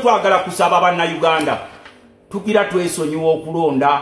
Twagala kusaba Bannayuganda, tugira twesonyiwa okulonda.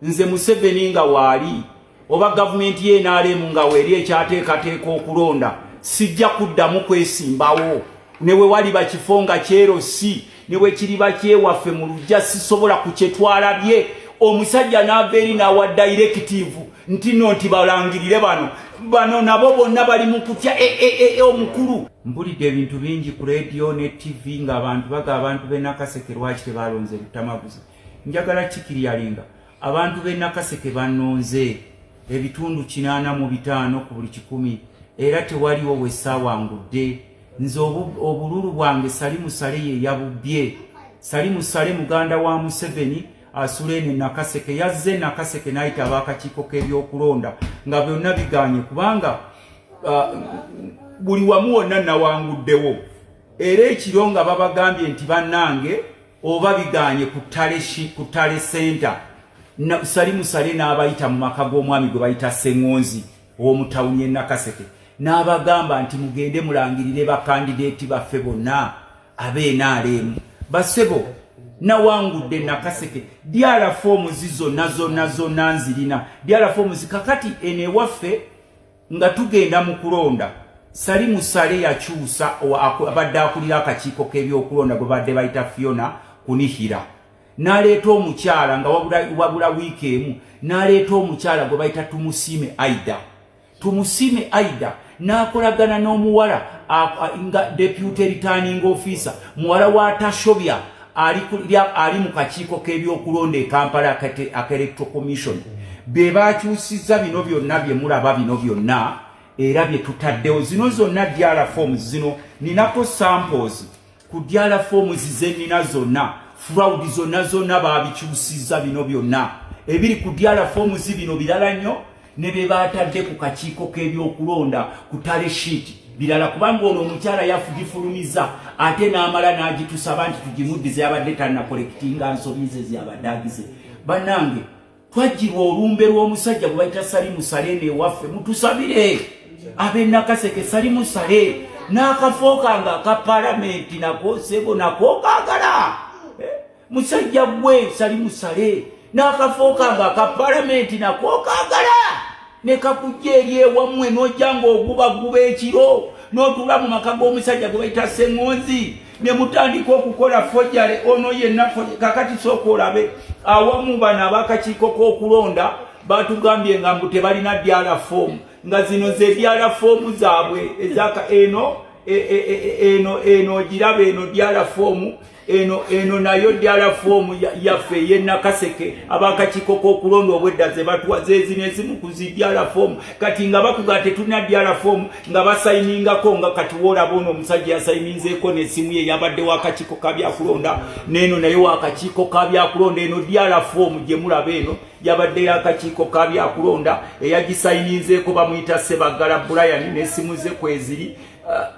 Nze Museveni nga waali oba gavumenti ye NRM nga weeri ekyateekateeka okulonda, sijja kuddamu kwesimbawo. Ne we waliba kifo nga kyero si ne bwe kiriba kyewaffe mu lujja, sisobola kukyetwalabye. Omusajja n'ava eri n'awa directive nti no, nti balangirire bano, bano nabo bonna bali mu kutya. E, e, e, omukulu, mpulidde ebintu bingi ku rediyo ne TV ng'abantu baga abantu b'e Nakaseke lwaki tebalonze Lutamaguzi. Njagala kikiryalinga, abantu b'e Nakaseke bannonze ebitundu 85 ku buli 100, era tewaliwo wessaawangudde. Nze obululu bwange Salimu Sale ye yabubbye. Salimu Sale muganda wa Museveni, asula eno Nakaseke. Yazze Nakaseke n'ayita ab'akakiiko k'ebyokulonda nga byonna biganye, kubanga buli wamu wonna nawanguddewo. Era ekiro nga babagambye nti bannange, oba biganye ku tally center, Salimu Sale n'abayita mu maka g'omwami gwe bayita Seŋŋonzi ow'omu tawuni y'e Nakaseke, n'abagamba nti mugende mulangirire bakandidate baffe bonna ab'e NRM. Basebo, nawangudde Nakaseke. DR forms zonna zonna zonna nzirina, DR forms. Kakati eno ewaffe nga tugenda mu kulonda, Salimu Sale yakyusa abadde akulira akakiiko k'ebyokulonda gwe badde bayita Fiona Kunihira, n'aleeta omukyala nga wabula wiiki emu, n'aleeta omukyala gwe bayita Tumusiime Aida. Tumusiime Aida n'akolagana n'omuwala nga deputy returning officer, muwala wa Tashobya, ali mu kakiiko k'ebyokulonda e Kampala aka Electoral Commission. Be bakyusiza bino byonna bye mulaba bino byonna, era bye tutaddewo zino zonna DR forms. Zino ninako samples ku DR forms zenina zonna. Fraud zonna zonna babikyusiza. Bino byonna ebiri ku DR forms bino birala nnyo ne bye batadde ku kakiiko k'ebyokulonda ku tally sheet birala, kubanga ono omukyala yafugifulumiza ate n'amala n'agitusaba nti tugimuddize, yabadde tannacorrectinga nsobi ze zyabadde agize. Bannange, twajjirwa olumbe lw'omusajja gwe bayita Salimu Sale ewaffe. Mutusabire ab'e Nakaseke. Salimu Sale n'akafo kange aka palamenti nako, sebo, nako kaagala. Eh, musajja gwe Salimu Sale, n'akafo kange aka palamenti nako kaagala, ne kakujja eri ewammwe n'ojja ng'ogubaguba ekiro n'otuula mu maka g'omusajja gwe bayita Seŋŋonzi ne mutandika okukola forgery. Ono yenna kakati sooka olabe awamu bano ab'akakiiko k'okulonda batugambye nga mbu tebalina DR form, nga zino ze DR form zaabwe ezaka eno eno eno ogiraba eno DR form eno, eno nayo DR form yaffe ey'e Nakaseke ab'akakiiko k'okulonda obwedda ze batuwa, zezino ezimu ku zi DR form. Kati nga bakuga tetulina DR form, nga basayiningako, nga kati woolaba ono omusajja yasayininzeeko n'essimu ye, yabadde w'akakiiko ka byakulonda, n'eno naye w'akakiiko ka byakulonda. Eno DR form gye mulaba eno yabadde y'akakiiko ka byakulonda, eyagisayininzeeko bamuyita Sebaggala Brian, n'essimu ze kweziri.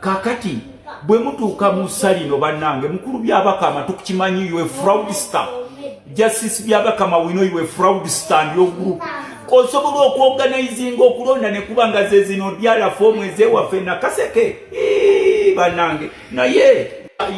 Kakati bwe mutuuka mu salino, bannange, mukulu Byabakama, tukukimanyi, you a fraudster. Justice Byabakama, we know you a fraudster and your group. Osobola okuorganizinga okulonda ne kuba nga ze zino DR form ezewaffe Nakaseke? Bannange, naye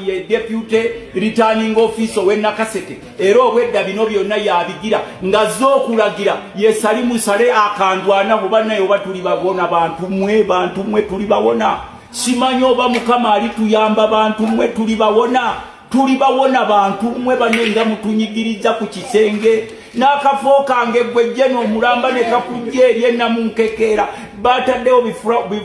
ye deputy returning officer ow'e Nakaseke, era obwedda bino byonna yabigira nga z'okulagira ye Salimu Sale akandwanaho. Bannaye, oba tuli babona, bantu mmwe, bantu mmwe, tuli bawona. Simanyi oba Mukama ali tuyamba. Bantu mmwe, tuli bawona, tuli bawona. Bantu mmwe, banne, nga mutunyigiriza ku kisenge n'akafo kange gwe jje n'omulamba ne kakujja eri enamunkekeera. Bataddewo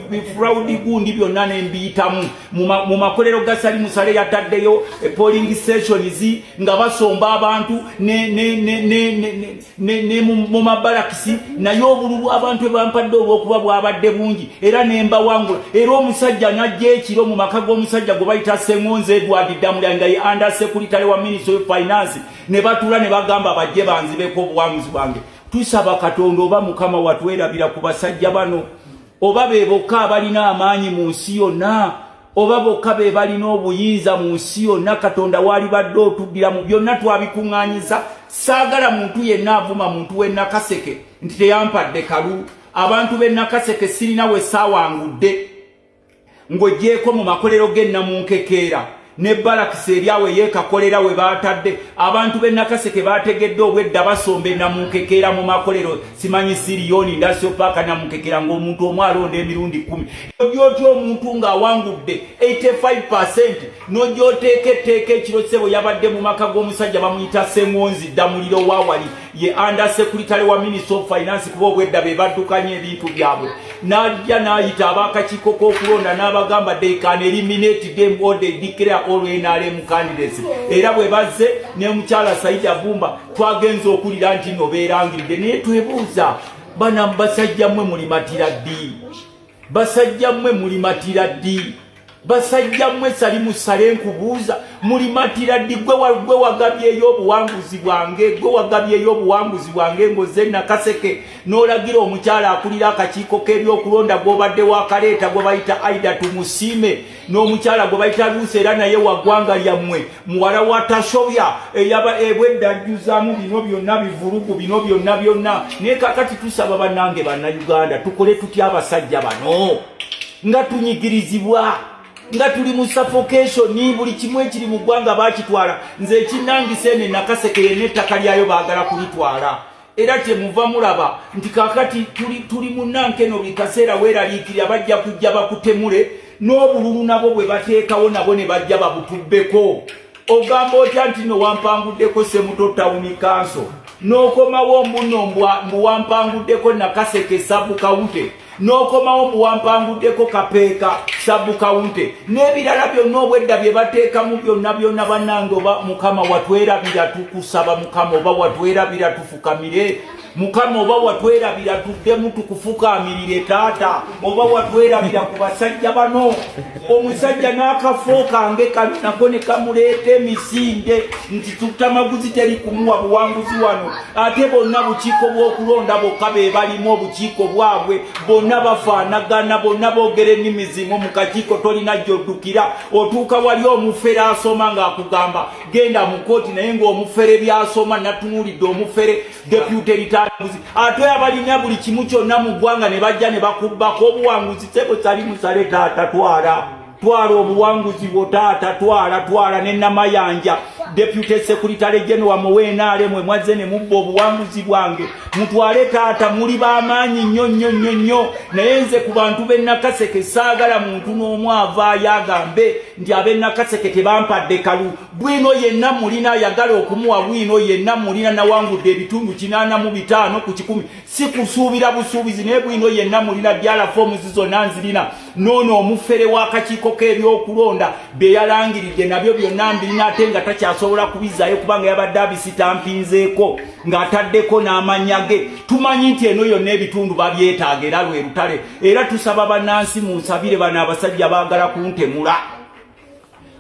bifraud gundi byonna nembiyitamu mu makolero ga Salimu Sale. Yataddeyo polling stations nga basomba abantu ne mu mabalakisi, naye obululu abantu ebampadde olw'okuba bwabadde bungi era nembawangula. Era omusajja n'ajja ekiro mu maka g'omusajja gwe bayita Seŋŋonzi Edward Damulya, nga ye under secretary wa Ministry of Finance, ne batuula ne bagamba bajje banzibeko obuwanguzi bwange. Tusaba Katonda, oba Mukama watwerabira ku basajja bano, oba be bokka abalina amaanyi mu nsi yonna, oba bokka be balina obuyinza mu nsi yonna. Katonda waalibadde otuddira mu byonna twabikuŋŋaanyiza. Saagala muntu yenna avuma muntu w'e Nakaseke nti teyampadde kalulu. Abantu b'e Nakaseke, sirina we saawangudde ng'oggyeeko mu makolero g'ennamunkekeera. Ne balakisi eri awo eyeekakolera we baatadde abantu b'e Nakaseke baategedde obwedda basomba enamunkekeera mu makolero, simanyi Siriyoni Industrial Park, namunkekera ng'omuntu omu alonda emirundi 10. Ojja otya omuntu ng'awangudde 85% n'ojja oteeka etteeka ekiro? Ssebo, yabadde mu maka g'omusajja bamuyita Seŋonzi Ddamuliro wawali ye under secretary wa Minister of Finance, kuba obwedda be baddukanya ebintu byabwe. N'ajja n'ayita ab'akakiiko k'okulonda n'abagamba they can eliminate them or they declare all NRM candidates. Era bwe bazze ne mukyala Saida Bumba, twagenza okulira nti no beerangiridde. Naye twebuuza, bana basajja mmwe mulimatira ddi? Basajja mmwe mulimatira ddi? Basajja mmwe, Sali Musale, nkubuuza, mulimatira ddi? Gwe wagabyeyo obuwanguzi bwange, gwe wagabyeyo obuwanguzi bwange ng'ozze Nakaseke n'olagira omukyala akulira akakiiko k'ebyokulonda gw'obadde wakaleeta gwe bayita Aida Tumusiime, n'omukyala gwe bayita Luusi, era naye wa ggwanga lyammwe, muwala wa Tashobya, eyaba ebwedda ajjuzaamu bino byonna bivulugu bino byonna byonna. Naye kakati tusaba bannange Bannayuganda, tukole tutya abasajja bano nga tunyigirizibwa, nga tuli mu suffocation? Buli kimu ekiri mu ggwanga bakitwala. Nze ekinnangisa, eno Nakaseke yenna ettaka lyayo baagala kulitwala. Era kyemuva mulaba nti kakati tuli munankeno, buli kaseera weeraliikirira bajja kujja bakutemule n'obululu nabo bwe bateekawo, nabo ne bajja babutubbeko. Ogamba otya nti no wampanguddeko Semuto Town Council, n'okomawo mbuno mbu wampanguddeko Nakaseke sub county, n'okomawo mbu wampanguddeko Kapeeka sub county n'ebirala byonna obwedda bye bateekamu byonna byonna? Bannange, oba Mukama watwerabira, tukusaba Mukama, oba watwerabira, tufukamire. Mukama, oba watwerabira, tuddemu tukufukaamirire. Taata, oba watwerabira ku basajja bano. Omusajja n'akafo kange kano nako ne kamuleeta emisinde nti tutamaguzi teri kumuwa buwanguzi wano. Ate bonna bukiiko bw'okulonda bokka be balimu obukiiko bwabwe, bonna bafaanagana, bonna boogera ennimi zimu. Mu kakiiko tolina gy'oddukira, otuuka wali omufere asoma ng'akugamba genda mu kooti, naye ng'omufere byasoma natunuulidde omufere deputy litambuzi. Ate abalina buli kimu kyonna mu ggwanga ne bajja ne bakubbako obuwanguzi. Sebo Sali Musale, taata, twala, twala obuwanguzi bwo. Taata, twala, twala. Ne Namayanja, deputy secretary general muweenaale, mwe mwazze ne mubba obuwanguzi bwange, mutwale. Taata, muli b'amaanyi nnyo nnyo nnyo nnyo. Naye nze ku bantu b'e Nakaseke saagala muntu n'omu avaayo agambe nti ab'e Nakaseke tebampadde kalu. Bwino yenna mulina, ayagala okumuwa bwino yenna mulina. Nawangudde ebitundu 85%, si kusuubira busuubizi, naye bwino yenna mulina. Byala forms zonna nzirina. Noono omufere w'akakiiko k'ebyokulonda bye yalangiridde nabyo byonna mbirina, ate nga takyasobola kubizaayo kubanga yabadde abisitampinzeeko ng'ataddeko n'amannya ge. Tumanyi nti eno yonna ebitundu babyetaaga, era lwe lutale. Era tusaba bannansi munsabire, bano abasajja baagala kuntemula.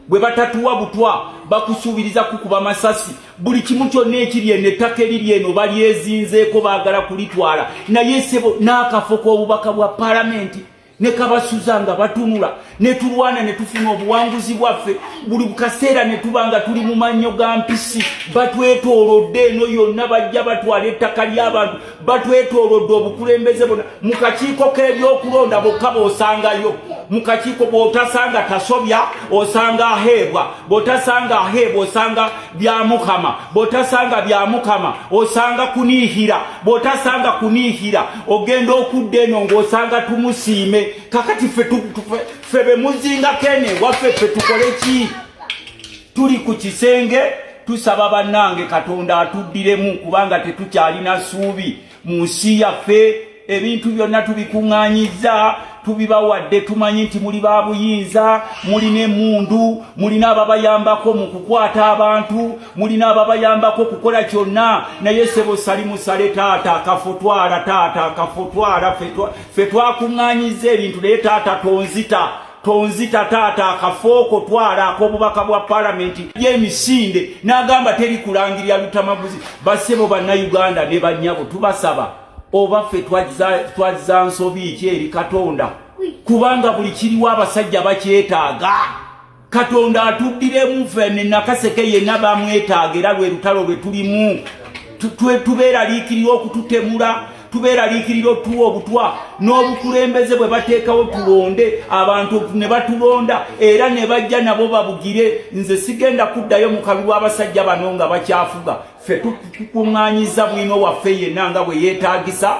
Bwe batatuwa butwa, bakusuubiriza kukuba masasi. Buli kimu kyonna ekiri eno, ettaka eriri eno balyezinzeeko, baagala kulitwala. Naye sebo, n'akafo k'obubaka bwa paalamenti ne kabasuza nga batunula. Ne tulwana ne tufuna obuwanguzi bwaffe, buli kaseera ne tuba nga tuli mu mannyo ga mpisi. Batwetoolodde eno yonna, bajja batwala ettaka ly'abantu, batwetoolodde obukulembeze bonna. Mu kakiiko k'ebyokulonda bokka b'osangayo mu kakiiko, bw'otasanga Tasobya osanga Aheebwa, bw'otasanga Aheebwa osanga Byamukama, bw'otasanga Byamukama osanga Kuniihira, bw'otasanga Kuniihira ogenda okudda eno ng'osanga Tumusiime. Kakati ffe be muzingako eno ewaffe, ffe tukole ki? Tuli ku kisenge, tusaba bannange Katonda atuddiremu, kubanga tetukyalina ssuubi mu nsi yaffe. Ebintu byonna tubikuŋŋaanyizza, tubibawadde. Tumanyi nti muli ba buyinza, mulina emundu, mulina ababayambako mu kukwata abantu, mulina ababayambako okukola kyonna. Naye sebo Sali Musale, taata, akafo twala. Taata, akafo twala. Ffe twakuŋŋaanyizza ebintu, naye taata tonzita, tonzita. Taata, akafooko twala ak'obubaka bwa paalamenti y'emisinde n'agamba teri kulangirira lutamaguzi. Bassebo Bannayuganda ne bannyabo, tubasaba, oba ffe twazza nsobi ki eri Katonda? Kubanga buli kiriwo abasajja bakyetaaga. Katonda atuddiremu. Ffe ne Nakaseke yenna bamwetaaga, era lwe lutalo lwe tulimu. Tubeeraliikirira okututemula. Tubeeraliikirira otuwa obutwa n'obukulembeze bwe bateekawo tulonde abantu ne batulonda era ne bajja nabo babugire. Nze sigenda kuddayo mu kalulu abasajja bano nga bakyafuga. Ffe tukuŋŋaanyiza bwino waffe yenna nga bwe yeetaagisa,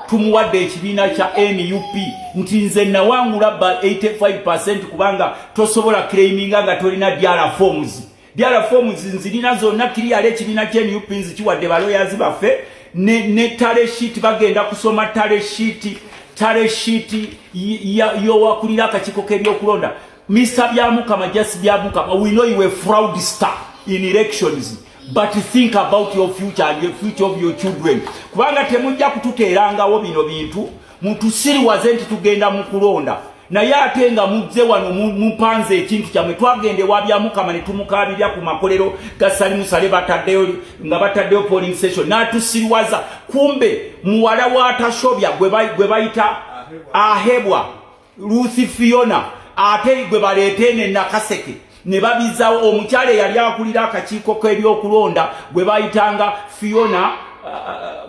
tumuwadde ekibiina kya NUP nti nze nawangula ba 85% kubanga tosobola claiminga nga tolina DR forms. DR forms nzirina zonna kiriyala. Ekibiina kya NUP nzikiwadde baloyazi baffe ne tally sheet. Bagenda kusoma tally sheet, tally sheet yowakulira akakiiko k'ebyokulonda, Mr Byamukama. Just Byamukama, we know you a fraudster in elections, but think about your future and the future of your children, kubanga temujja kututeerangawo bino bintu mutusiriwaze nti tugenda mu kulonda, naye ate nga muzze wano mupanze ekintu kyammwe. Twagenda ewa Byamukama ne tumukabirya ku makolero ga Salim Saleh, bataddeyo nga bataddeyo polling station, n'atusiriwaza. Kumbe muwala wa Tashobya gwe bayita Ahebwa Ruth Fiona, ate gwe baleete ne Nakaseke ne babizaawo omukyala eyali akulira akakiiko k'ebyokulonda gwe bayitanga Fiona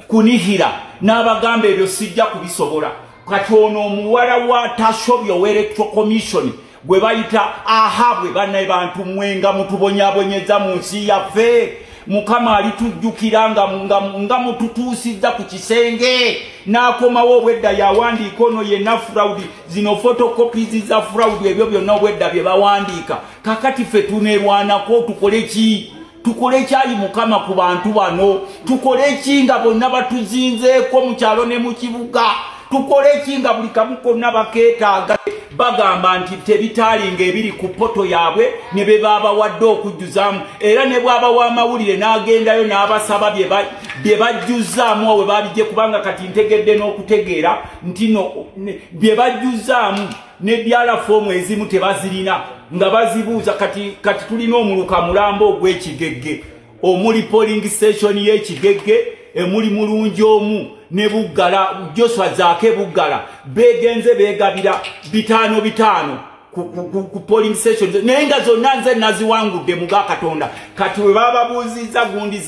Kunihira, n'abagamba ebyo sijja kubisobola. Kati ono omuwala wa Tashobya owa Electoral Commission gwe bayita Ahabwe. Bannaye bantu mwenga mutubonyabonyeza mu nsi yaffe. Mukama alitujjukira nga mututuusizza ku kisenge n'akomawo. Obwedda yawandiika ono yenna fraud, zino photocopies za fraud, ebyo byonna obwedda bye bawandiika. Kakati ffe tunerwanako tukole ki? Tukole kyayi Mukama ku bantu bano? Tukole ki nga bonna batuzinzeeko mu kyalo ne mu kibuga? Tukole ki nga buli kamu konna bakeetaaga? Bagamba nti tebitaalinga ebiri ku portal yaabwe ne be babawadde okujjuzaamu, era ne bw'aba w'amawulire n'agendayo n'abasaba bye bajjuzaamu we babijje, kubanga kati ntegedde n'okutegeera nti no bye bajjuzaamu ne DR form ezimu tebazirina nga bazibuuza. Kati tulina omuluka mulamba ogw'Ekigegge omuli polling station y'Ekigegge, emuli Mulungi omu ne Buggala, Joswa Zaake Buggala, begenze begabira bitaano bitaano ku polling station, naye nga zonna nze naziwangudde muga Katonda. Kati we bababuuzizza gundi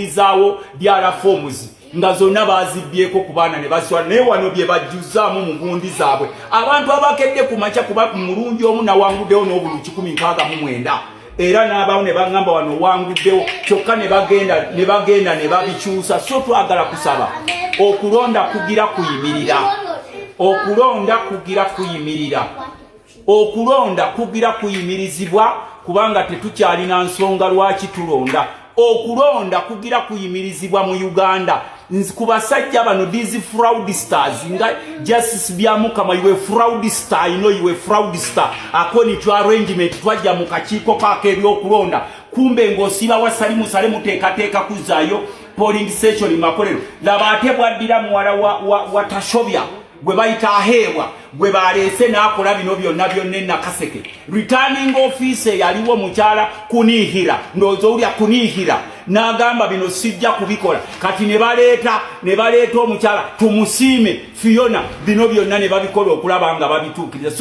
zaawo DR forms nga zonna bazibyeko ku baana ne bazitwala, naye wano bye bajjuzaamu mu gundi zaabwe abantu abakedde ku makya, kuba Mulungi omu nawanguddewo n'obulu 169, era n'abawo ne baŋŋamba wano wanguddewo, kyokka ne bagenda ne babikyusa. So twagala kusaba okulonda kugira kuyimirira, okulonda kugira kuyimirira, okulonda kugira kuyimirizibwa, kubanga tetukyalina nsonga lwaki tulonda. Okulonda kugira kuyimirizibwa mu Uganda ku basajja bano, these fraudsters nga Justice Byamukama. You a fraudster, I know you a fraudster. According to arrangement, twajja mu kakiiko kaako ebyokulonda, kumbe ng'osiba wa Salim Saleh, muteekateeka kuzzaayo polling station makolero. Laba ate bwaddira muwala wa Tashobya gwe bayita Aheebwa, gwe baleese n'akola bino byonna byonna enakaseke. Returning officer yaliwo mukyala Kunihira, ndowooza owulya Kunihira, n'agamba bino sijja kubikola. Kati ne baleeta omukyala Tumusiime Fiona, bino byonna ne babikola okulaba nga babituukiriza. So